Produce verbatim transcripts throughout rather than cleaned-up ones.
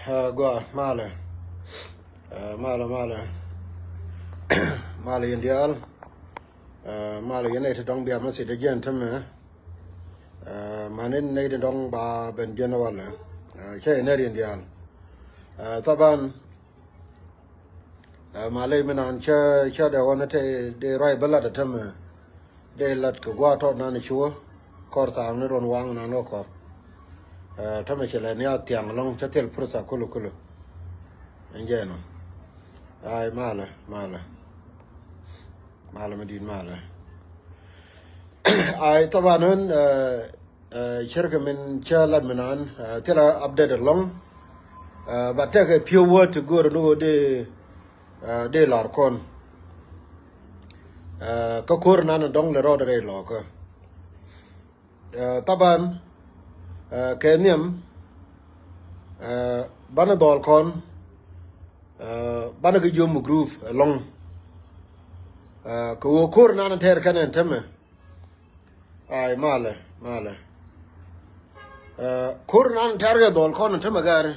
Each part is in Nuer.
Ɛ, gua malɛ. Ɛ, malɛ, malɛ. Malɛ yɛn diaal. Ɛ, malɛ yɛn nɛy ti dɔ̱ŋ bia message dee jiɛn tämɛ. Ɛ, mani nɛy ti dɔ̱ŋ ba ben jiɛn walɛ. Ɛ, cɛ yɛn nɛy yɛn diaal. Ɛ, thaban. Ɛ, malɛ mi naan cä, cä dee ɣɔn te dee ruac bä lat tämɛ. Dee lat kɛ gua̱a̱th tɔt nan cuɔ kɔr thaak ni ruɔn waŋ nan kɛ kɔr. Ɛ, tämɛ cɛ lɛ ni a thiaŋ lɔŋ cä thil pursa kulu kulu. Ɛn jɛ nɔ. Ay, malɛ, malɛ. Malɛ mi di̱i̱t malɛ. Ay, thaban ɣän, ɛ, ɛ, cärkɛ min cä lat mi naan, ɛ, thilɛ update ɛlɔ̱ŋ. Ɛ, ba tekɛ pi̱w wä ti go̱o̱r ni ɣöö dee, ɛ, dee lar kɔn. Ɛ, kä ko̱r nan dɔ̱ŋ lɛ rɔɔdɛ rɛy lɔɔkä. Ɛ, thaban, ɛ, kɛ nhiam, ɛ, banɛ dhɔl kɔn, ɛ, banɛ kɛ jiöm group ɛlɔ̱ŋ. Ɛ, kɛ ɣöö ko̱r nan tɛɛr kɛn ɛn tämɛ. Ay, malɛ, malɛ. Ɛ, ko̱r nan tɛɛr kɛ dhɔl kɔn ɛn tämɛ gari.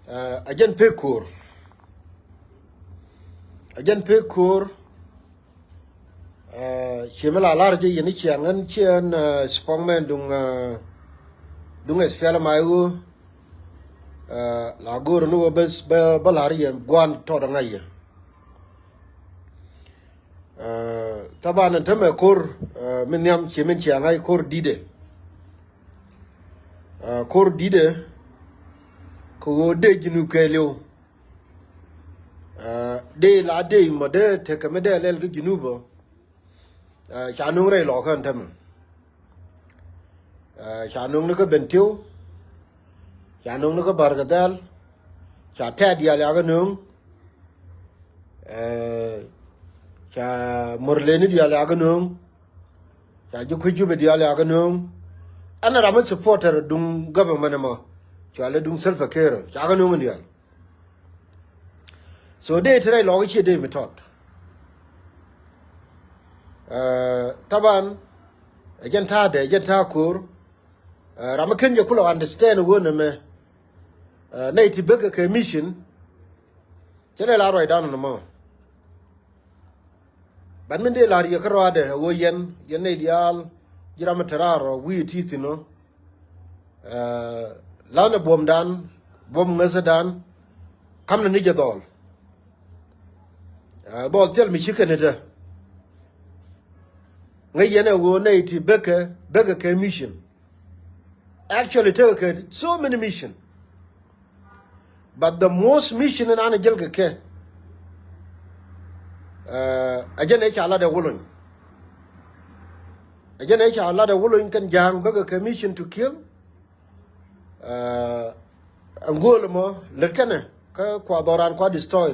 Ɛ, a jɛn pek ko̱r. A jɛn pek ko̱r. Ɛ, ci mi la lar jɛ yɛn i̱ ciaŋ ɛn ci ɛn, ɛ, spokesman duŋ, ɛ, duŋ SPLM-IO. Ɛ, la go̱o̱r ni wä bä, bä, bä lar yɛ guan tɔt ŋa̱c yɛ. Ɛ, thaban ɛn tämɛ ko̱r, ɛ, min nhiam ci min ciaŋ ŋa̱c ko̱r di̱tdɛ. Ɛ, ko̱r di̱tdɛ kɛ ɣöö dee ji̱ nu kɛɛliw. Ɛ, dee la dee mɔ dee tekɛ mi dee lɛl kä Junub ɔ. Ɛ, ca nöŋ rɛy lɔkä ɛn tämɛ. Ɛ, ca nöŋ ni kä Bentiu. Ca nöŋ ni kä Barkadhal. Ca tɛt diaal yakä nöŋ. Ɛ, ca Murleni diaal yakä nöŋ. Ca ji̱ kui̱ Jubɛ diaal yakä nöŋ. Ɛn ram mi supporter duŋ government ɛmɔ. Cua lɛ duŋ Salva Kiir. Cakä nöŋ in diaal. So dee ti rɛy lɔk i̱ ciɛ dee mi tɔt. Ɛ, thaban, ɛ jɛn ta̱a̱dɛ, ɛ jɛn ta̱a̱ ko̱o̱r. Ɛ, ram mi ken jɛ kulɛ understand wä nɛmɛ. Ɛ, nɛy ti bekɛ kɛ mission. Cɛ lɛ la ruacdan nɔmɔ. Ban min dee lar yɛ kä ruaadɛ ɛ wä yɛn, yɛn nɛy diaal, ji̱ ram mi te raar rɔ wi̱i̱ ti thi̱n ɔ. Ɛ, lanɛ buɔ̱mdan, buɔ̱m ŋäthädan, kamnɛ ni jɛ dhɔl. Ɛ, dhɔl thil mi ci kɛn idä. Ŋäc yɛn ɛ ɣöö nɛy ti bekɛ, bekɛ kɛ mission. Actually, tekɛ kɛ so many mission. But the most mission in an jel kɛ kɛ. Ɛ, a jɛn ɛ ca lat ɛ wulony. A jɛn ɛ ca lat ɛ wulony kɛn ja̱a̱ŋ bekɛ kɛ mission to kill. Ɛ, ɛn go̱o̱l ɛmɔ lät kɛnɛ kä kua dhɔran kua destroy.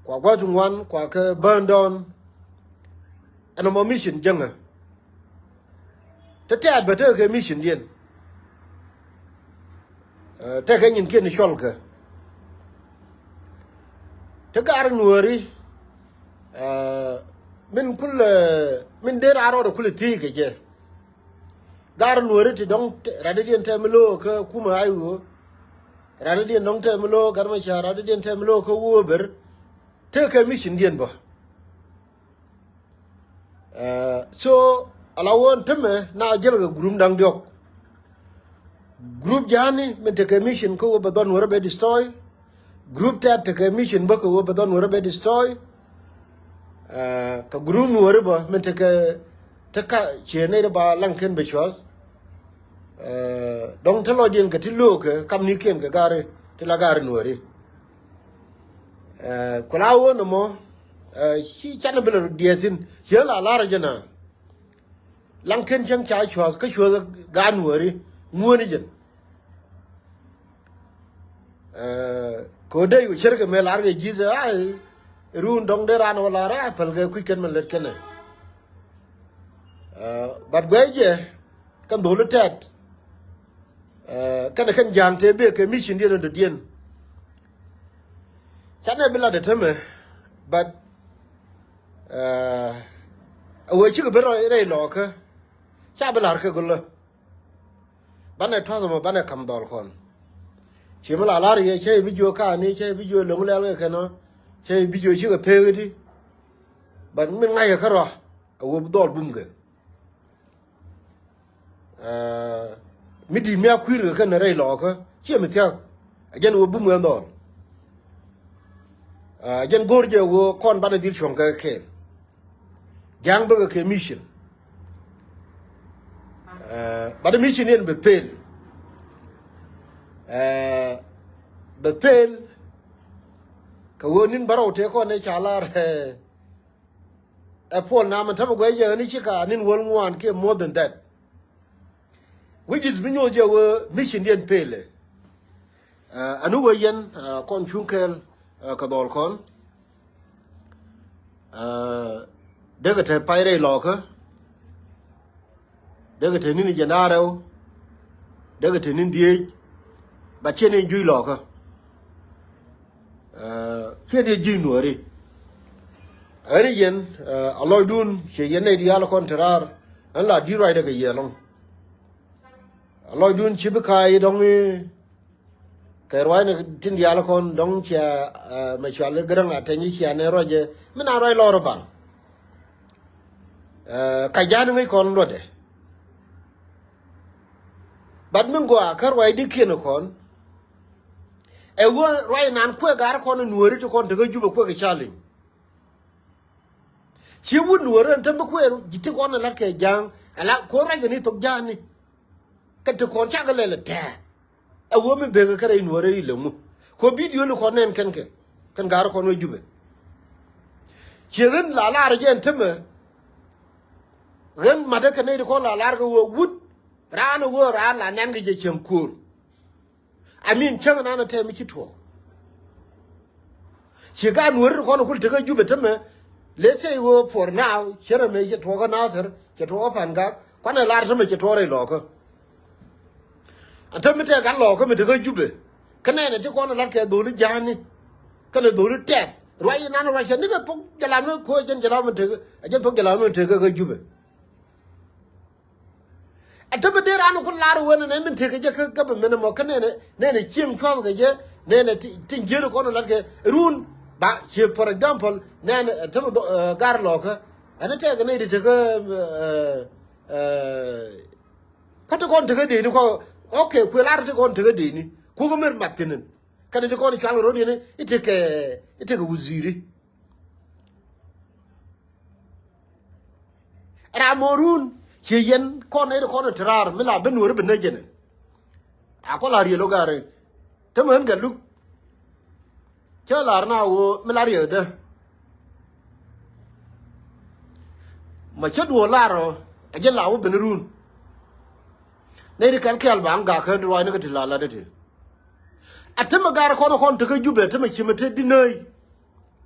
Kua gua̱th ŋuan kua kɛ burn down. Ɛn ɛmɔ mission jäŋɛ. Te tɛ̈t bä tekɛ kɛ mission diɛn. Ɛ, tekɛ nyin kiɛn cuɔl kɛ. Te gar nuääri, ɛ, min kul, ɛ, min dee raan rɔɔdɛ kul thiec kɛ jɛ. Gar nuääri ti dɔ̱ŋ te-, radädiɛn tɛm mi lo̱o̱ kä kumɛ ay ɣöö. Radädiɛn dɔ̱ŋ tɛm mi lo̱o̱ gat mɛ ca radädiɛn tɛm mi lo̱o̱ kä wöö ber. Tekɛ mission diɛn bä. Ɛ, so, ala wä ɛn tämɛ na jäl kɛ group da̱ŋ diɔ̱k. Group ja̱a̱ni min tekɛ mission kä wä bɛ dhɔn wärä bɛ destroy. Group tɛt tekɛ mission bä kɛ wä bɛ dhɔn wärä bɛ destroy. Ɛ, kɛ group nuɔri bä min tekɛ te ka ciɛ nɛy ri ba laŋ ken bɛ cuɔth. Ɛ, dɔ̱ŋ te lɔcdiɛn kɛ ti lo̱o̱kɛ kamnikiɛn kɛ gari ti la gari nuɔri. Ɛ, ku la wä nɔmɔ, ɛ, ci canɛ bi lɛ diɛɛthin ciɛ la lar jɛ na. Laŋ ken cäŋ ca cua̱th kä cuäth gaat nuääri ŋuäni jɛn. Ɛ, kɛ ɣöö dee yu cärkɛ mëë lar kɛ ji̱th ɛ, a, run dɔ̱ŋ dee raan wä lar ɛ, a, päl kɛ kui̱c kɛn mɛ lät kɛnɛ. Ɛ, but guɛc jɛ kɛn dho̱l tɛt. Ɛ, kɛnɛ kɛn ja̱a̱ŋ tëë bëë kɛ mission diɛn in dɔ̱diɛn. Canɛ bi lat ɛ tämɛ, but, ɛ, ɛ wee cikɛ ben rɛy lɔɔkä. Ca bi la̱r kɛ gölä. Banɛ tua̱th ɛmɔ banɛ ka̱m dhɔl kɔn. Ci mi la lar yɛ cä i̱ bi jiö ka̱a̱ni, cä i̱ bi jiö lo̱ŋ lɛl kɛ kɛn ɔ, cä i̱ bi jiö cikɛ pek i̱di. But min ŋa̱c kɛ kärɔa a wä bi dhɔl bum kɛ. Aa, mi di̱i̱t mi a kui̱r kɛ kɛn rɛy lɔɔkä ciɛ mi thia̱k. A jɛn wä bum kɛ dhɔl. Aa, a jɛn go̱o̱r jɛ wä kɔn banɛ dhil cuɔ̱ŋ kɛ kɛɛl. Ja̱a̱ŋ bäkɛ kɛ mission. Aa, but mission yɛn bɛ pel. Aa, bɛ pel. Kɛ wä ni̱n bärɔw tëë kɔn ɛ ca lar ɛ, ɛ puɔl nam ɛn tämɛ guɛc jɛ ɣän i̱ ci ka ni̱n wäl ŋuan kiɛ more than that. Which is mi nyuɔth jɛ wä mission yɛn pelɛ. Aa, ɛn wä yɛn, aa, kɔn cuŋ kɛɛl, aa, kɛ dhɔl kɔn. Aa, dekɛ te pay rɛy lɔɔkä. Dekɛ te ni̱n jiɛn da̱ŋ rɛw. Dekɛ te ni̱n dhieec. But ciɛ ni juc lɔɔkä. Aa, ciɛ ni ji̱ nuɔ̱ɔ̱ri. Ɣän i̱ yɛn, aa, a lɔcdun ciɛ yɛn nɛy diaal kɔn te raar. Ɣän la di̱t ruacdɛ kɛ yɛ ɛlɔ̱ŋ. A lɔcdun ci bi ka̱a̱c dɔ̱ŋ i̱ kɛ ruacni tin diaal kɔn dɔ̱ŋ cia, aa, mɛ cual i̱ Gäräŋ Ateny i̱ cia nɛ ruacɛ mi na ruac lɔr i̱ baŋ. Aa, ka ja̱a̱n ŋäc kɔn luɔtdɛ. But mi gɔaa kä ruacdikiɛn kɔn ɛ wä ruac inan kuɛ ga̱r kɔn i̱ nuɔ̱ɔ̱ri ti kɔn tekä Jubɛ kuɛ kɛ challenge. Ci wut nuɔ̱ɔ̱ri ɛn täm bi kuɛ ji̱ ti kɔn ilat kɛ ja̱a̱ŋ ala kuɛ ruac kɛ ni thok ja̱a̱ni. Kɛ ti kɔn cakɛ lɛl ɛ tɛ̱̈ɛ̱̈. Ɛ wä mi bekɛ kä rɛy nuɔ̱ɔ̱ri i̱ lɛ ŋu. Kuɛ bidio ni kɔn nɛn kɛn kɛ kɛn ga̱r kɔn wä Jubɛ. Ciɛ ɣän la lar jɛ ɛn tämɛ. Ɣän ma̱tä kɛ nɛy ti kɔn la lar kɛ wä wut raan ɛ wä raan la nɛn kɛ jɛ cieŋ kuɔ̱ɔ̱r. I mean cäŋ nan a tɛm mi ci tuɔɔk. Ci ka nuɔ̱ri ti kɔn kul tekä Jubɛ tämɛ. Let's say wä for now cärɛ mëë cɛ tuɔɔk kä Nathir, cɛ tuɔɔk kä Pangak, kuanɛ lar tämɛ cɛ tuɔɔk rɛy lɔɔkä. An täm mi tɛk gat lɔɔkä mi tekä Jubɛ. Kä nɛnɛ ti kɔn lat kɛ dholi ja̱a̱ni. Kɛnɛ dholi tɛt ruac inan ruac cɛ ni kɛ thok jɛ lam ni ko̱ jɛn jɛ lam mi tekä, a jɛn thok jɛ lam mi tekä kä Jubɛ. Ɛ te bi dee raan ku lar wen nɛ min tekɛ jɛ kä government mɔ kä nɛnɛ, nɛnɛ cieŋ cua̱th kɛ jɛ, nɛnɛ ti, tin jieri kɔn lat kɛ run ba ci, for example, nɛnɛ, ɛ te bi gar lɔkä ɛn tɛk nɛ di tekä, ɛ, ɛ, kä ti kɔn tekä deni kɔ. Okay, kuɛ lar ti kɔn tekä deni kukɛ mer mat thin. Kɛn ti kɔn cual rot yeni itekɛ, itekɛ wuziri. Ram mɔ run ci yɛn kɔn iri kɔn ti raar mi la ben weri bi nec jɛn. A kɔ la riel o gari te mɛ ɣän gɛ luk. Cä lar na wo mi la riel dä. Ma cä duɔ lar ɔ a jɛ la wo ben run. Nec di kɛl kɛl ba ɣän gak kä ruac ni kä ti la la dä ti. A te mɛ gar kɔn kɔn te kä Jubɛ te mɛ ci mɛ te di nec.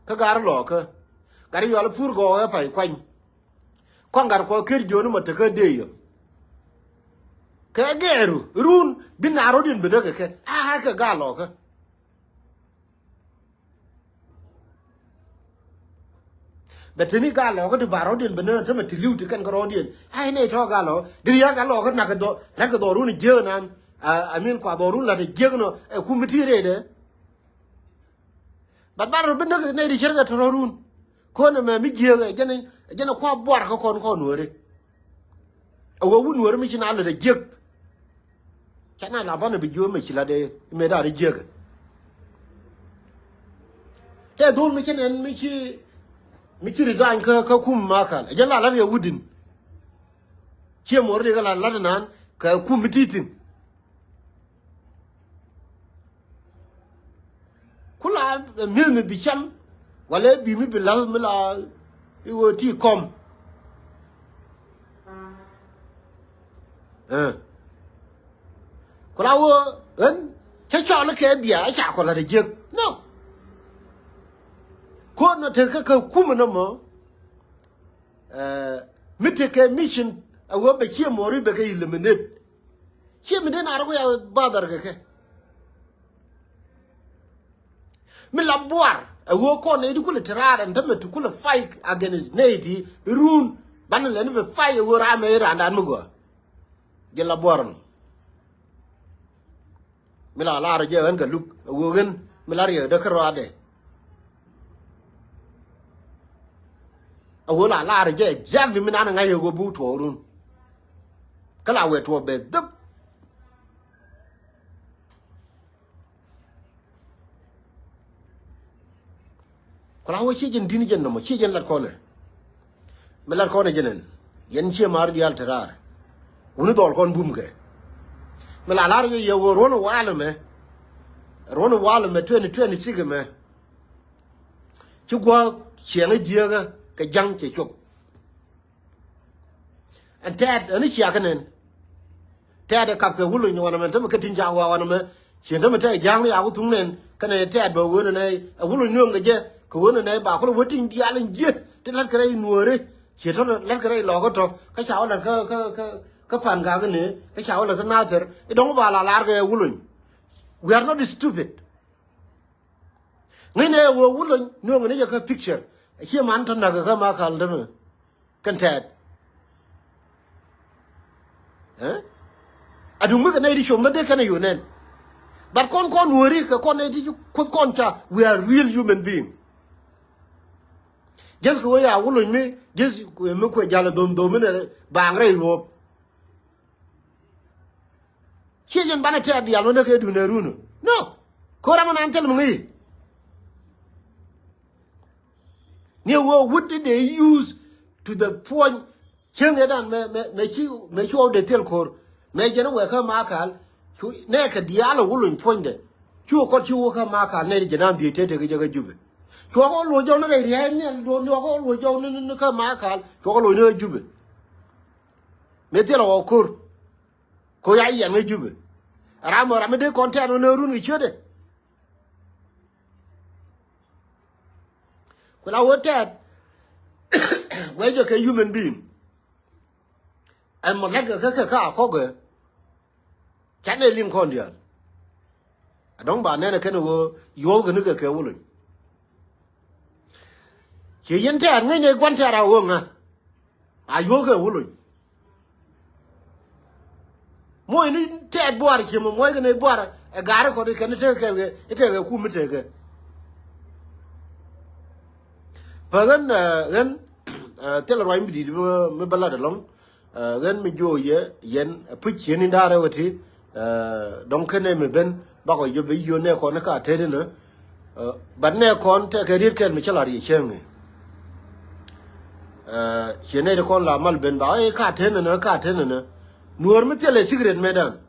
Kä gar lɔkä gar yual pur gɔɔk ɛ pay kuany. Kɔn gat kɔ ker jiön mɔ tekä dee yɔ. Kɛ gɛɛru run bi naar rɔ̱diɛn bi näk kɛ kɛ a kɛ gal lɔkä. Bɛ teni gal lɔkä ti ba rɔ̱diɛn bi näk tämɛ ti li̱w ti kɛn kɛ rɔ̱diɛn a inɛ tɔ̱ gal lɔkä di ria̱k gal lɔkä nak kɛ dhɔ lat kɛ dhɔ run jiäk nan. A min kua dhɔ run lat jiäk nɔ ɛ kum bi ti rɛydɛ. Bat bar rɔ bi näk nɛy di cärkɛ tɔ̱rɔ̱run. Ko̱n ɛmɛ mi jiääk ɛ jɛn ɛ jɛn ɛ kua̱ buar kä kɔn kɔn nuääri. Ɛ wee wut nuääri mi ci na lät ɛ jiäk. Ca na la banɛ bi jiööm ɛ ci lat ɛ mëë da̱a̱r ɛ jiääk ɛ. Tɛ dhol mi ci nɛn mi ci mi ci resign kä kä kum makal ɛ jɛn la lat ɛ wutdin. Ciɛ muɔr di kä la lat ɛ naan kɛ kum mi ti̱ti̱n. Ku la mi̱eth mi bi cam walɛ bi mi bi la̱th mi la i̱ ɣöö ti kɔm. Ɛ ku la ɣöö ɣän cä cɔl kɛ bia ɛ ca kɔ la̱t ɛ jiäk. No. Ko̱n nɔ tekɛ kɛ kumɛ nɔmɔ. Ɛ mi tekɛ mission ɛ ɣöö bɛ ciɛ muɔri bɛ kɛ eliminate. Ciɛ mi den a rɔ ku ya bother kɛ kɛ. Mi la buar ɛ ɣöö kɔn nɛy ti kulɛ te raar ɛn tämɛ ti kulɛ fight against nɛy ti run banɛ lɛni bɛ fight ɛ ɣöö raamɛ i̱ raandan mi gɔaa. Jɛ la buar ɛnɔ. Mi la lar jɛ ɣän kɛ luk ɛ ɣöö ɣän mi la riɛkdä kä rɔadɛ. Ɛ ɣöö la lar jɛ exactly mi nan ɛ ŋa̱c ɛ ɣöö bi wä tuɔɔk run. Kä la wee tuɔɔk bɛ dhäp. Ku la wä ciec in di̱n jɛn nɔmɔ ciec in lat kɔnɛ. Mi lat kɔnɛ jɛn ɛn yɛn ciɛ maar diaal te raar. Wuni dhɔl kɔn bum kɛ. Mi la lar yɛ yɛ wä ruɔn wal mɛ. Ruɔn wal mɛ twenty twenty six mɛ. Ci gua̱a̱k ciɛŋä jiääkä kɛ ja̱ŋ cɛ cop. Ɛn tɛɛt ɛn i̱ cia kä nɛn. Tɛɛt ɛ kap kɛ wuluny wanɛ mɛn tämɛ kä tin ca wa wanɛ mɛ. Cien tämɛ tɛɛt ja̱a̱ŋ ni a wä thuŋ nɛn kɛnɛ tɛɛt bɛ wen ɛnɛ ɛ wuluny nueŋ kɛ jɛ kɛ wen ɛnɛ ba kulɛ wä tin diaal in jiɛ ti la̱t kɛ rɛy nuɔɔri. Cie tɔ̱ la̱t kɛ rɛy lɔɔkä tɔ̱ kä ca wä la̱t kä kä kä kä pan gak ni kä ca wä la̱t kä nathɛr i̱ dɔ̱ŋ ba la lar kɛ wuluny. We are not stupid. Ŋäcnɛ ɛ ɣöö wulony nuɔ̱ŋ ni jɛ kä picture. Acie man tɔ̱ näk kä ma kal dämɛ kɛn tɛɛt. Ɛ? Aduŋ mi kɛ nɛy ti com mä dee kɛn a yonɛn. But kɔn kɔn wääri kɛ kɔn nɛy ti ci kuoth kɔn ca, we are real human being. Just kɛ wee ya wulony mi just mi kuɛ jal a dhom dhom mi nɛ baaŋ rɛy ruɔ̱ɔ̱p. Ciɛ jɛn banɛ tɛɛr diaal wä näk kɛ duundɛ run. No. Ko̱r amä naan thil mi ŋäci. Ni ɛ wee wut ti dee use to the point. Cieŋ ɛ dan mɛ mɛ mɛ ci mɛ ci wä dee thil ko̱r. Mɛ jɛn wee kä ma kal. Cu nɛ kɛ diaal ɛ wä lony puɔ̱nydɛ. Cu kɔt ci wä kä ma kal nɛ jɛn an dhiec tete kɛ jɛ kä Jubɛ. Cuɔk wä luɔc jɔw ni rɛy ria̱a̱c ni luɔk wä luɔc jɔw ni kä ma kal. Cuɔk wä luɔc ni kä Jubɛ. Mëë thilɛ ɣɔw ko̱r. Ko̱ ya yiɛn ŋäc Jubɛ. Ram ɔ ram mi dee kɔn tɛ̈t ɣän ɛ run kɛ ciötdɛ. Ku la wä tɛ̈t. Wee jɛ kɛ human being. Ɛn mɔ la̱t kɛ kä kɛ kä a kɔk ɛ. Canɛ liŋ kɔn diaal. A dɔ̱ŋ ba nɛn ɛ kɛn ɛ ɣöö yuɔ̱ɔ̱k kɛ ni kɛ kɛ wä lony. Ci yɛn tɛ̈r ŋäcnɛ gua̱n tɛ̈r a ɣöö ŋä. A yuɔ̱ɔ̱k kɛ wä lony. Muɔ̱c ni tɛ̈t buar ci mɔ muɔ̱c kɛ ni buar ɛ ga̱r kɔt kɛn tekɛ kɛn kɛ tekɛ kum mi tekɛ. Pä ɣän ɣän thilɛ ruac mi di̱i̱t mi bä lat ɛlɔ̱ŋ. Ɣän mi jiöö yɛ yɛn puc ciën in da̱rɛ wä ti. Dɔ̱ŋ ken nɛ mi ben bakɔ jiö bi jiö nɛ kɔn ni ka tet inä. But nɛ kɔn tɛkɛ riet kɛn mi cä lar yɛ cäŋ i̱. Ciɛ nɛ ti kɔn la mal ben ba i̱ ka tet inä ka tet inä. Nuɔ̱ɔ̱r mi thilɛ secret mɛ dan.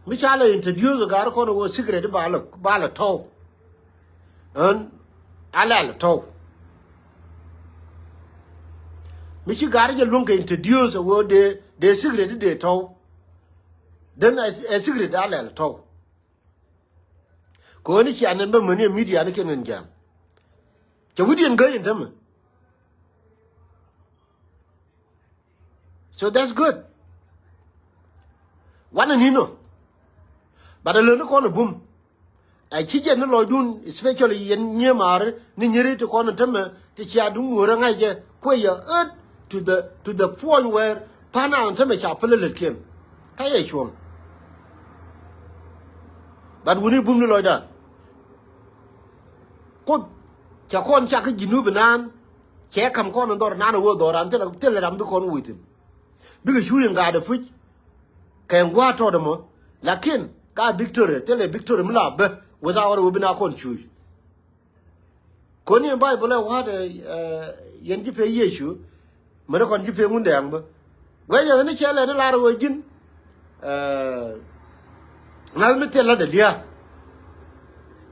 Mi ca lɛ introduce gar kɔn wä secret ba lɛ ba lɛ tɔw. Ɣän a lɛl tɔw. Mi ci gar jɛ luäŋ kɛ introduce a wee dee dee secret dee tɔw. Then ɛ secret a lɛl tɔw. Kɛ ɣän i̱ cia nɛn bä mäni ɛ media ni kɛn ɣän jam. Cɛ wi̱diɛn gäi in tämɛ. So that's good. Wanɛ ni̱n ɔ. But a lön ni kɔn a bum. A ci jɛ ni lɔcdun, especially yɛn nyiee maari ni nyiri ti kɔn a tämɛ ti cia duŋ wöörä ŋa̱c jɛ kuɛ yɛ ɣöt to the to the point where pa̱n a tämɛ ca päl a lätkiɛn. Ka yɛ cuɔ̱ŋ. But wuni bum ni lɔcdan. Kuoth ca kɔn cak kä Jinub inan. Cɛ ka̱m kɔn in dhɔr inan a wee dhɔr an thilɛ thilɛ ram bi kɔn wee thi̱n. Bikɛ cuuc in gaat ɛ puc. Kɛ in gua̱a̱r tɔɔt ɛmɔ. Lakin ka Victoria thilɛ Victoria mi la bä wee thaak ɣɔr ɛ wee bi na kɔn cuuc. Kɔn ni in Bible ɛ wa̱a̱t ɛ yɛn ji̱ pee Yecu. Mɛn kɔn ji̱ pee Ŋundɛɛŋ bä. Guɛc yɛ ɣän i̱ cɛ lɛn i̱ lar ɛ wee ji̱n. Ɛ nath mi thil lat dee lia̱a̱.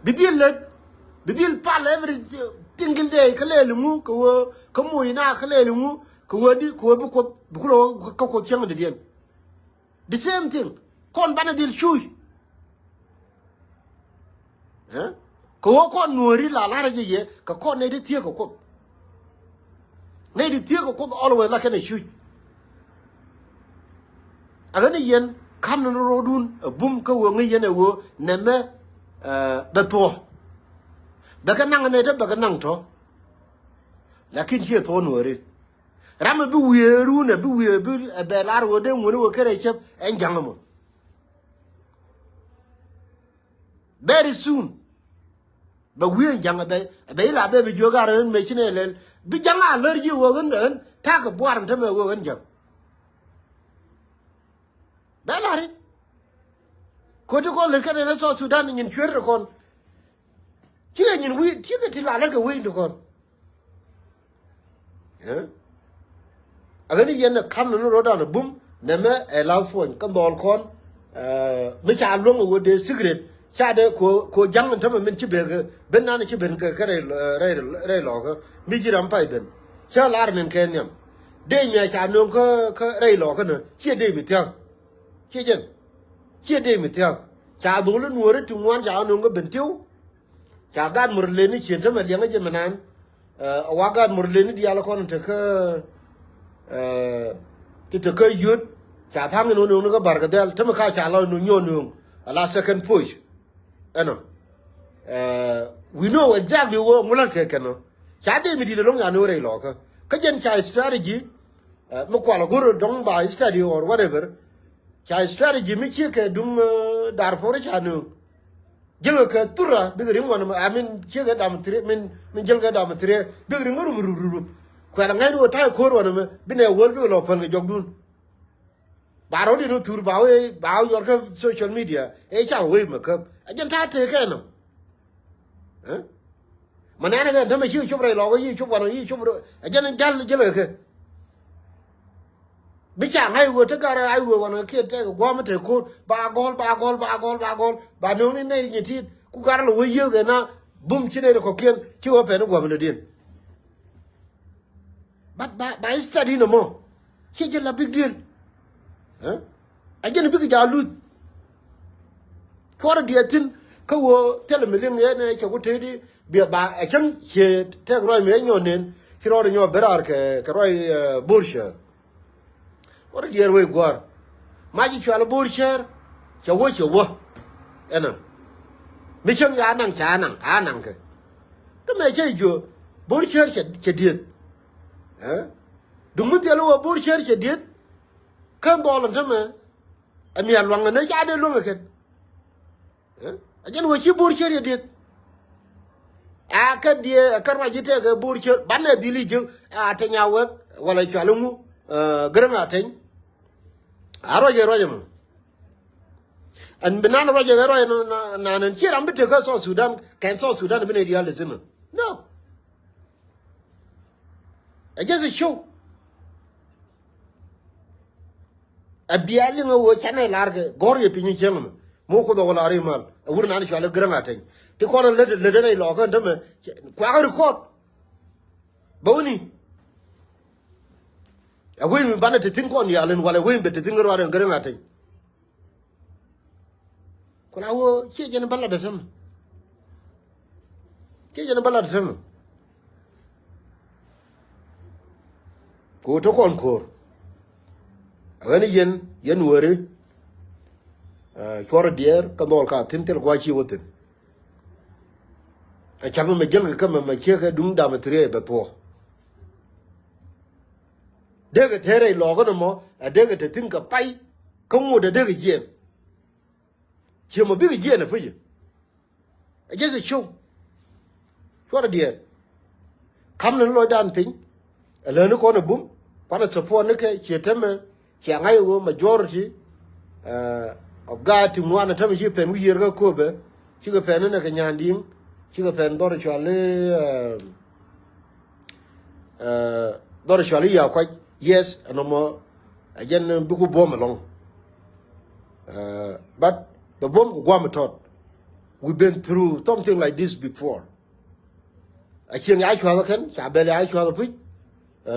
Bi dhil lät bi dhil pal every single day kä lɛɛl iŋu kɛ wee kä moc na kä lɛɛl iŋu kɛ wee di kɛ wee bi Kuoth bi kulɛ wä kä Kuoth cäŋ dee diɛn. The same thing. Kɔn banɛ dhil cuuc. Ɛ kɛ ɣöö kɔn nuɔ̱ɔ̱ri la la̱rä jɛ yɛ kɛ kɔn nɛy ti thieek kɛ Kuoth. Nɛy ti thieek kɛ Kuoth always la kɛnɛ cuc. A ɣän i̱ yɛn ka̱m ni ro̱o̱dun ɛ bum kä ɣöö ŋäc yɛn ɛ ɣöö nɛmɛ bɛ thuɔ̱ɔ̱. Bɛ kɛ naŋ nɛy te bɛ kɛ naŋ tɔ̱. Lakin ciɛ thuɔ̱ɔ̱ nuɔ̱ɔ̱ri. Ram ɛ bi wiee run ɛ bi wiee bi ɛ bɛ lar ɣöö dee ŋuɔ̱ni ɣöö kɛrɛ cäp ɛn ja̱ŋ ɛmɔ. Very soon. Bɛ wi̱i̱ ɛn ja̱ŋ ɛ bɛ ɛ bɛ ila bɛ bi jiök a rɛn mëë ci nɛ lɛl bi ja̱ŋ a lär ji̱ ɣöö ɣän ɣän ta̱a̱ kɛ buar ɛn tämɛ ɣöö ɣän ja̱ŋ. Bɛ la̱ri. Ko̱ti kɔn lät kɛn ɛn ɛ South Sudan nyin cuer ti kɔn. Cikɛ nyin wi̱i̱ cikɛ ti la lät kɛ wi̱i̱ ti kɔn. Ɛ ɣän i̱ yɛn ɛ ka̱m ni ni ro̱dan ɛ bum nɛmɛ ɛ last point kä dhɔl kɔn. Mi ca luäŋ ɛ ɣöö dee secret ca dee ko ja̱ŋ ni tämɛ min ci ben kɛ ben nan ci ben kɛ rɛy lɔɔkä mi ji̱ ram pay ben. Cä lar nin kɛ nhiam dee nyɛ ca nööŋ kä rɛy lɔɔkä nä ciɛ dee mi thia̱k. Ciɛ jɛn ciɛ dee mi thia̱k. Ca dholi nuɔ̱ɔ̱ri ti ŋuan ca nööŋ kä ben tiw. Ca gaat mur leni cien tämɛ liɛŋä jɛ mɛ nan. Ɛ wa gaat mur leni diaal kɔn tekä ti tekä yöt. Ca tha̱a̱ŋ in wä nööŋ ni kä bar kɛ dhɛl tämɛ ka ca la nööŋ nyɔɔ nööŋ. Ala second push ɛnɔ. We know exactly wä ŋulat kɛ kɛn ɔ. Ca dee mi di̱t ɛlɔŋ ca nööŋ rɛy lɔɔkä kä jɛn ca strategy. Mi kual go̱r dɔ̱ŋ ba study or whatever. Ca strategy mi ciek kɛ duŋ Darfur ca nööŋ. Ji̱l kɛ thura bikɛ riŋ wanɛ mɛ amin ciek kɛ dam thiriɛ min min ji̱l kɛ dam thiriɛ bikɛ riŋ rup rup rup rup. Kuɛl ŋäcni wä ta̱a̱ ko̱r wanɛ mɛ binɛ wäl bikɛ lɔ päl kɛ jɔkdun. Ba rɔ̱diɛn wä thur ba wee ba wä nyuɔr kä social media ɛ ca wee mɛ käp ɛ jɛn ta̱a̱ tëë kɛ nɔ. Mɛ nɛnɛ kɛ tämɛ ci cop rɛy lɔk yi cop wanɔ yi cop rɛ ɛ jɛn jal jɛl kɛ kɛ. Bi ca ŋa̱c wee te gar ŋa̱c wee wanɔ kiɛ tɛk gua̱a̱m te ko̱r ba gɔl ba gɔl ba gɔl ba gɔl ba no̱o̱ŋ ni nɛy nyi ti̱i̱t ku gar lɔ wee yiëëk ɛ na bum ci nɛy kɔ̱kiɛn ci wee pɛn gua̱a̱m ni diɛn. But ba ba study nɔmɔ. Ciɛ jɛ la big deal. Ɛ jɛn bikɛ ja̱ luth. Cuɔrɛ diɛ thi̱n kä wä thilɛ mi liŋ yɛn ɛ cɛ ku tëëdi biɛ ba ɛ cäŋ ciɛ tɛk ruac mi ɛ nyɔn nen ci rɔɔdɛ nyɔ ben raar kɛ kɛ ruac. Borcäär. Cuɔrɛ diɛɛr wec gua̱a̱r. Mac i̱ cual Borcäär cɛ wä cɛ wä. Ɛnɔ mi cäŋ ya naŋ ca naŋ a naŋ kɛ. Kä mɛ cä jiö Borcäär cɛ dieth. Duŋ mi thil wä Borcäär cɛ dieth. Kä dhɔl ɛn tämɛ ɛ mia̱ luaŋ ɛn ɛ ca dee luäŋ ɛ kɛn. Ɛ jɛn wä ci Borcäär cɛ dieth. A kä diɛ ɛ kä ruac ji̱ tɛk ɛ Borcäär banɛ dhil i̱ jiök a teny a wek wala cual iŋu. Gäräŋ a teny. A ruac ɛ ruac ɛmɔ. Ɛn bi nan ruac ɛ ruac ɛn nan ɛn ci ram bi tek kä South Sudan kɛn South Sudan bi nɛ diaal dee thi̱n. No. Ɛ jɛ thi show. Ɛ bia liŋ ɛ wee canɛ lar kɛ gɔ̱r yɛ piny cieŋ mɛ mi wä kuoth ɛ wä lar imal ɛ wur nan cual i̱ Gäräŋ a teny ti kɔn ɛ lät lät ɛn ɛ ilɔɔkä ɛn tämɛ. Kuakä record. Bä wuni. Ɛ wee mi banɛ te thi̱n kɔn yal in walɛ wee mi bɛ te thi̱n kä ruaar in Gäräŋ a teny. Ku la wä ciɛ jɛn bä lat ɛ tämɛ. Ciɛ jɛn bä lat ɛ tämɛ. Ku te kɔn ko̱o̱r. Ɛ ɣän yɛn yɛn wääri. Cuɔr diɛɛr kä dhɔl ka thi̱n thil gua̱a̱c ci wä thi̱n. Ɛ ca̱p mɛ jäl kɛ kä mɛ mɛ ciek kɛ duŋ dam ɛ thiriɛ bɛ thuɔ̱k. Dee kɛ te rɛy lɔɔkä nɔmɔ ɛ dee kɛ te thi̱n kɛ pay. Kä ŋot ɛ dee kɛ jiɛɛn. Ciɛ mɔ bikɛ jiɛɛn ɛ pucä. Ɛ jɛ thɛ show. Cuɔrɛ diɛɛr. Ka̱m ni lɔcdan piny. Ɛ läni kɔn ɛ bum kuanɛ support ni kɛ ciɛ tämɛ. Cia ŋa̱c ɛ ɣöö majority of gaat ti ŋuan ɛ tämɛ ci pɛn wi̱i̱ yiër kä köpɛ. Cikɛ pɛn ni nɛ kɛ nyandi̱i̱ŋ. Cikɛ pɛn dhɔr cual i̱ dhɔr cual i̱ ya kuac. Yes ɛnɔmɔ. Ɛ jɛn biku buɔ̱m ɛlɔ̱ŋ. But bɛ buɔ̱m kɛ gua̱a̱m ɛ tɔt. We been through something like this before. A cieŋ ya cua̱th ɛ kɛn ca bɛl ya cua̱th ɛ puc.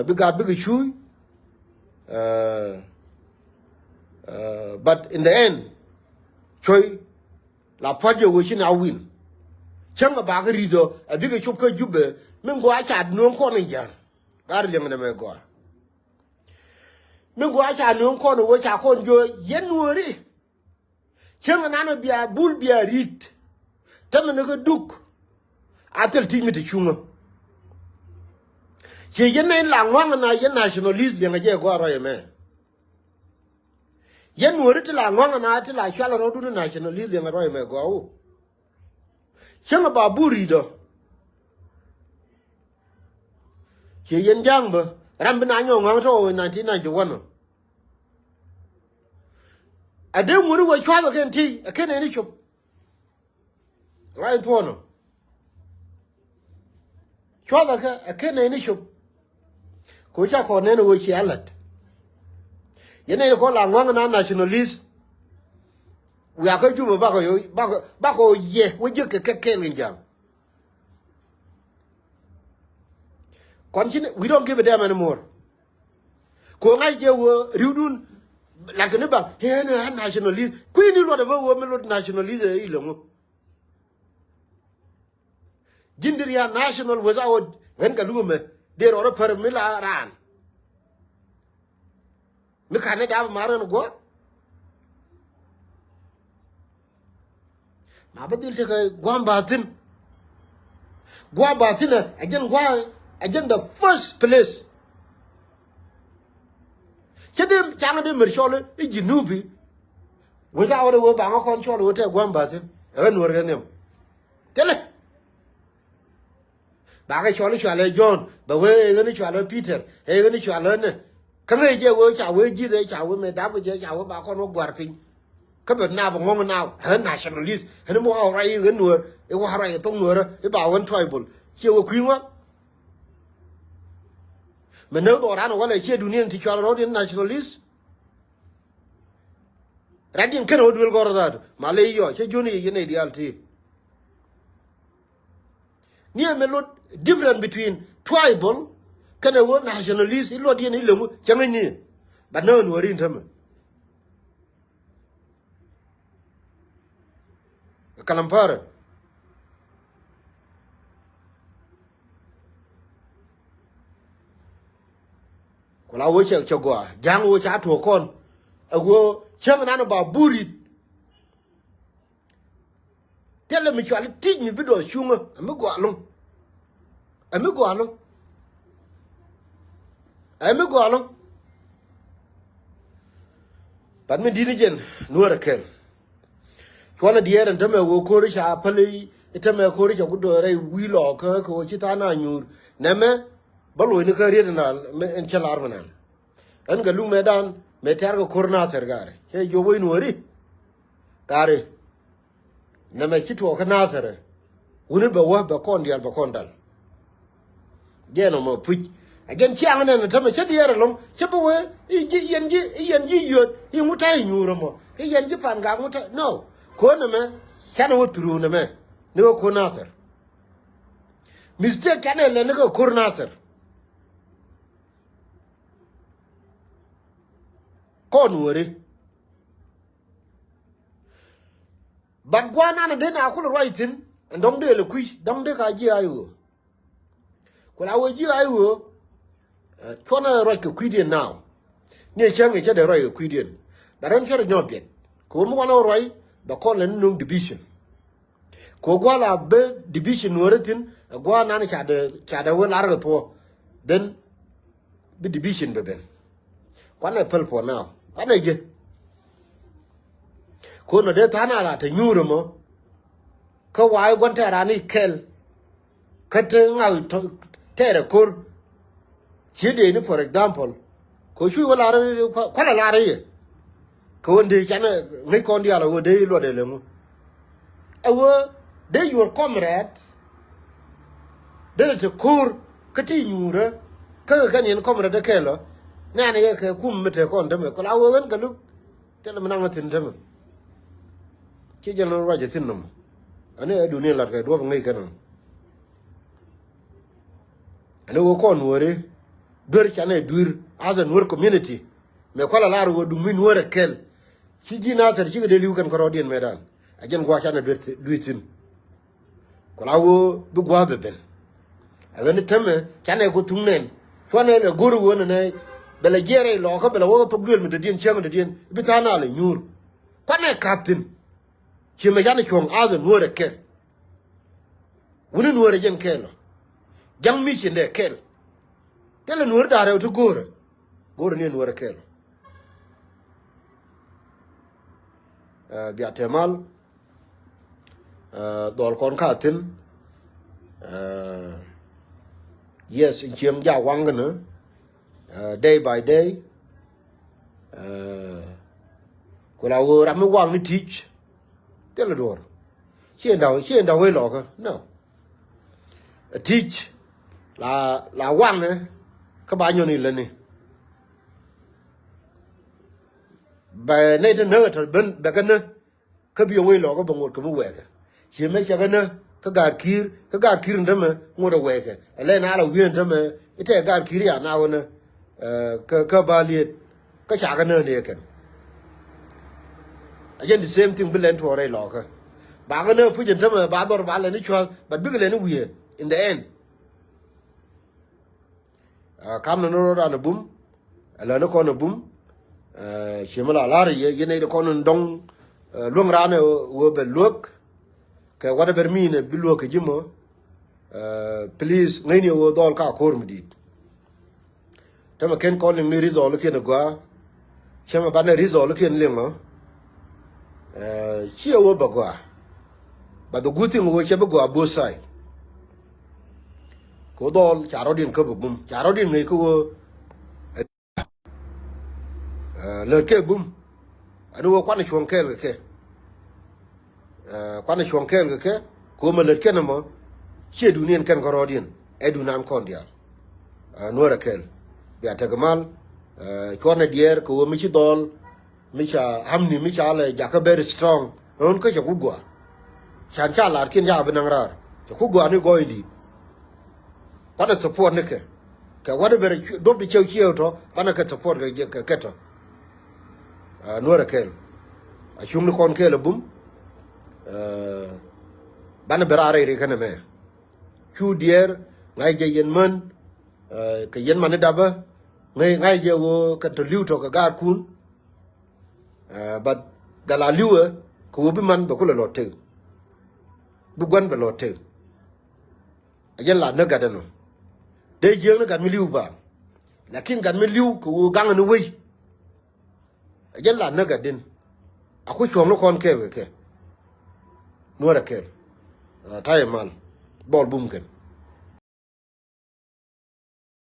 Bi gat bikɛ cuuc. But in the end cuɔ̱i la pua̱t jɛ wee ci na win. Cäŋ ɛ bakä ri̱t ɔ ɛ bikɛ cop kä Jubɛ. Mi ŋuɔ a ca nööŋ kɔn in ja̱r. Gat liɛŋ nɛ mɛ gɔaa. Mi ŋuɔ a ca nööŋ kɔn ɛ wee ca kɔn jiö yɛn nuɔ̱ɔ̱ri. Cäŋ ɛ nan ɛ bia bul bia ri̱t. Tämɛ ni kä duk. A thil ti̱c mi te cuŋä. Ciɛ yɛn nɛy la ŋɔ̱a̱ŋ na yɛn nationalist liɛŋɛ jɛ gɔaa ruac ɛmɛ. Yɛn nuɔ̱ɔ̱ri ti la ŋɔ̱a̱ŋ na ti la cual rɔ̱dun nationalist liɛŋɛ ruac ɛmɛ gɔaa wu. Cäŋ a ba buri dɔ. Ciɛ yɛn ja̱a̱ŋ bä ram bi na nyɔk ŋa̱ŋ tɔ̱ nineteen ninety-one ɔ. A dee ŋuni wä cua̱th a kɛn ti a kɛn ɛn i̱ cop. Ruac thuɔ̱ɔ̱n ɔ. Cua̱th a kɛ a kɛn ɛn i̱ cop. Ko ca kɔn nɛn wä cia la̱t. Yɛn ɛn kɔn la ŋua̱ŋ na nationalist. Wiakä Jubɛ bakɔ yɛ wä jiäk kɛ kɛk kɛɛl kɛ ja̱a̱ŋ. Kɔn ci ni, we don't give a damn anymore. Ko ŋa̱c jɛ wä ri̱wdun. Lakin ni baŋ hɛn a nationalist kui̱ni luɔt a bä wä mi luɔt nationalist ɛ i̱ loŋo. Ji̱n di ria national without ɣän kɛ luk ɛmɛ. Dee rɔɔdä pär mi la raan. Mi ka̱n ni dap mar ɣän gua̱a̱r. Ma bä dhil tekɛ gua̱a̱m ba thi̱n. Gua̱a̱m ba thi̱n ɛ jɛn gua̱a̱ ɛ jɛn the first place. Cä dee ca̱ŋ dee mɛr cɔl i̱ Jinubi. Without ɛ wee baŋä kɔn cɔl wee tɛ gua̱a̱m ba thi̱n ɛ ɣän nuɔr kɛ nhiam. Thilɛ. Bakɛ cɔl i̱ cualɛ John bɛ wee ɛ ɣän i̱ cualɛ Peter ɛ ɣän i̱ cualɛ nɛ. Kä ŋäc jɛ wee ca wee ji̱th ɛ ca wee mɛ dap kɛ jɛ ca wee ba kɔn wä gua̱r piny. Kä bɛ nap ŋɔ̱ŋ naaw ɛ nationalist ɛn i̱ mi wa ruac i̱ ɣän nuäär i̱ wa ruac i̱ thok nuäärä i̱ ba wän tribal. Ciɛ wee kui̱ ŋuak. Mɛ näk dhɔk ran walɛ ciɛ duniɛn ti cual rɔ̱diɛn nationalist. Rat in kɛn ɣä duel gɔr dhat ma ley yɔ cä juni yɛ nɛy diaal ti. Ni ɛmɛ lot different between tribal kɛnɛ ɣä nationalist i̱ luɔt yɛn i̱ leŋu cä ŋäc ni. But nä ɣän wä rin tämɛ. Kalampara. Ku la wee cɛ cɛ gɔaa ja̱a̱ŋ wee ca tuɔɔk kɔn. Ɛ wee cäŋ nan ba burit. Thilɛ mi cual i̱ ti̱c mi bi dɔɔk cuŋä ɛ mi gɔaa lo̱ŋ. Ɛ mi gɔaa lo̱ŋ. Ɛ mi gɔaa lo̱ŋ. But mi di̱t ni jɛn nuäär ɛ kɛl. Cuɔnɛ diɛɛr ɛn tämɛ ɣöö ko̱ri ca päli i̱ tämɛ ko̱ri ca ku döör rɛy wi̱i̱ lɔɔkä kɛ ɣöö ci tha̱a̱ŋ na nyuur. Nɛmɛ bä lo̱cni kä riet ɛn cä lar mi nan. Ɛn kɛ luk mɛtdan mëë tɛ̈r kɛ ko̱r Nathir gaari cɛ jiök wec nuɔ̱ɔ̱ri. Gaari nɛmɛ ci tuɔɔk kä Nathir. Wuni bɛ wä bɛ kɔn diaal bɛ kɔn dal. Jɛn ɔmɔ puc a jɛn ciaŋ nɛn tämɛ cä diɛɛr ɛlɔ̱ŋ cä bi wee i̱ ji̱ yɛn ji̱ i̱ yɛn ji̱ yöt i̱ ŋut ta̱ i̱ nyuur ɛmɔ i̱ yɛn ji̱ pan gak ŋut ta̱ nɔ. Ko̱n nɛmɛ canɛ wä through nɛmɛ ni wä ko̱n Nathir. Mistake canɛ lɛn ni kɛ ko̱r Nathir. Kɔn weri. But gua̱a̱r nan dee na kulɛ ruac thi̱n ɛn dɔ̱ŋ dee lɛ kui̱ dɔ̱ŋ dee ka ji̱ ay ɣöö. Ku la wee ji̱ ay ɣöö. Cuɔnɛ ruac kɛ kui̱diɛn now. Ni cäŋ i̱ cä dee ruac kɛ kui̱diɛn. But ɛn cä rɔ nyɔk biɛt kɛ ɣöö mi wanɛ wä ruac bɛ kɔn lɛ ni no̱o̱ŋ division. Kɛ ɣöö gua̱a̱r la ben division nuɔ̱ɔ̱rä thi̱n ɛ gua̱a̱r nan ca dee ca dee wee lar kɛ thuɔ̱ɔ̱. Then bi division bɛ ben. Kuanɛ päl puɔ̱n now kuanɛ ji̱. Ko̱n nɔ dee tha̱a̱n a la te nyuur ɛmɔ. Kä wa̱a̱ i̱ gua̱n tɛɛr ani kɛl. Kä te ŋa̱th tɛɛr ɛ ko̱r. Ci dee ni for example. Kɛ cuc wä lar kualɛ lar i̱ yɛ. Kɛ ɣöö dee canɛ ŋäc kɔn diaal ɛ ɣöö dee i̱ luɔt ɛ leŋu. Ɛ ɣöö dee your comrade. Dee lɛ te ko̱r kä ti nyuurä. Kä kɛ kɛn yɛn comrade ɛ kɛl ɔ. Nɛ̈ɛ̈n ɛ yɛ kɛ kum mi te kɔn te mɛ kɛ la ɣöö ɣän kɛ luk. Thilɛ mi naŋ ɛ thi̱n te mɛ. Ci jɛn lɔn ruac ɛ thi̱n nɔmɔ. Ani ɛ dunia lat kɛ duɔ̱p ŋäc kɛn ɔ. Ani wä kɔn weri duer canɛ duir as a Nuer community. Mɛ kuala lar wä dum mi Nuer ɛ kɛl. Ci ji̱ Nathir cikɛ dee li̱w kɛn kärɔɔdiɛn mɛtdan. A jɛn gua̱a̱ canɛ duer thi̱n. Kuala wä bi gua̱a̱ bɛ ben. A ɣän i̱ tämɛ canɛ ku thuŋ nɛn. Cuanɛ lɛ go̱r wä nɛ nɛ bɛ lɛ jiɛɛrɛ ilɔɔkä bɛ lɛ wä thok duel mi dɔ̱diɛn cäŋ dɔ̱diɛn bi tha̱a̱n a lɛ nyuur. Kuanɛ ka̱p thi̱n. Ciɛ mɛ canɛ cuɔ̱ŋ as a Nuer ɛ kɛl. Wuni Nuäärä jɛn kɛɛl ɔ. Ja̱ŋ mi cindɛ kɛɛl. Thilɛ Nuäärä da̱rɛ ɔ ti go̱o̱rä. Go̱o̱rä ni Nuäärä kɛɛl ɔ. Ɛ, bia tɛmal. Dhɔl kɔn ka thi̱n. Yes, in cieŋ ja waŋ kɛn, day by day. Ku la wee ram mi waŋ ni teach. Thilɛ duɔ̱ɔ̱r. Ciɛ da̱w, ciɛ da̱w wee lɔkä, no. Teach la, la waŋɛ kä ba nyɔn ilä ni. Bɛ nɛy te näk ɛ tɔ̱ ben bɛ kä nä. Kä bi wec lɔkä bɛ ŋot kɛ mi wɛɛkɛ. Ciɛ mɛ cɛ kä nä kä gaat ki̱i̱r, kä gaat ki̱i̱r in tämɛ ŋot ɛ wɛɛkɛ. Ɛ lɛ na la wi̱i̱ in tämɛ itɛ gaat ki̱i̱r ya na wä nä. Kä, kä ba liet kä ca kä nä ni ɛ kɛn. Ɛ jɛn the same thing bi lɛn tuɔɔr rɛy lɔkä. Ba kä nä puc in tämɛ ba dhɔr ba lɛn i̱ cua̱th, but bikɛ lɛn i̱ wi̱i̱ in the end. Kam ni ni rot ran a bum. Ɛ lä ni kɔn a bum. Ciɛ mi la lar yɛ yɛn nɛy ti kɔn in dɔŋ. Luäŋ ran a wee bɛ luäk. Kɛ whatever mean bi luäk kɛ ji̱ mɔ. Please ŋäcni a wee dhɔl ka ko̱r mi di̱i̱t. Tämɛ ken kɔn liŋ ni result kiɛn a gɔaa. Cämɛ banɛ result kiɛn liŋ ɔ. Ciɛ wee bɛ gɔaa. But the good thing wee cɛ bi gɔaa both side. Kɛ wee dhɔl ca rɔ̱diɛn käp a bum, ca rɔ̱diɛn ŋäc kä wee. Lät kɛ bum. Ani wee kuanɛ cuɔ̱ŋ kɛɛl kɛ kɛ. Kuanɛ cuɔ̱ŋ kɛɛl kɛ kɛ. Kɛ wee mɛ lät kɛn ɛmɔ. Ciɛ duniɛn kɛn kɛ rɔ̱diɛn ɛ dunan kɔn diaal. Nuɔrɛ kɛɛl bia tek mal. Cuɔnɛ diɛɛr kɛ wee mi ci dhɔl. Mi ca hamni mi ca lɛ jakä very strong. Ɣän kä cɛ ku gua. Can ca lar kin ca bi naŋ raar cɛ ku gua ni gɔɔy di̱i̱t. Kuanɛ support ni kɛ kɛ whatever duɔp di cɛw ciew tɔ banɛ kɛ support kɛ kɛ tɔ. Nuɔrɛ kɛɛl a cuŋ ni kɔn kɛɛl a bum. Banɛ bi raar rɛy ri kɛn ɛmɛ. Cu diɛɛr ŋa̱c jɛ yɛn män. Kɛ yɛn man ni dapä ŋäc ŋa̱c jɛ ɣöö kɛn tɔ li̱w tɔ kɛ gaatkun. But gat la li̱wɛ kɛ wee bi man bɛ kulɛ lɔ tek. Bi gua̱n bɛ lɔ tek. A jɛn la näk gat ɛnɔ. Dee jiääk ni gat mi li̱w ba. Lakin gat mi li̱w kɛ wee gaŋ ni wei. A jɛn la näk gat din. A ku cuɔ̱ŋ ni kɔn kɛɛl kɛ kɛ. Nuɔrɛ kɛɛl. Tayɛ mal dhɔl bum kɛn.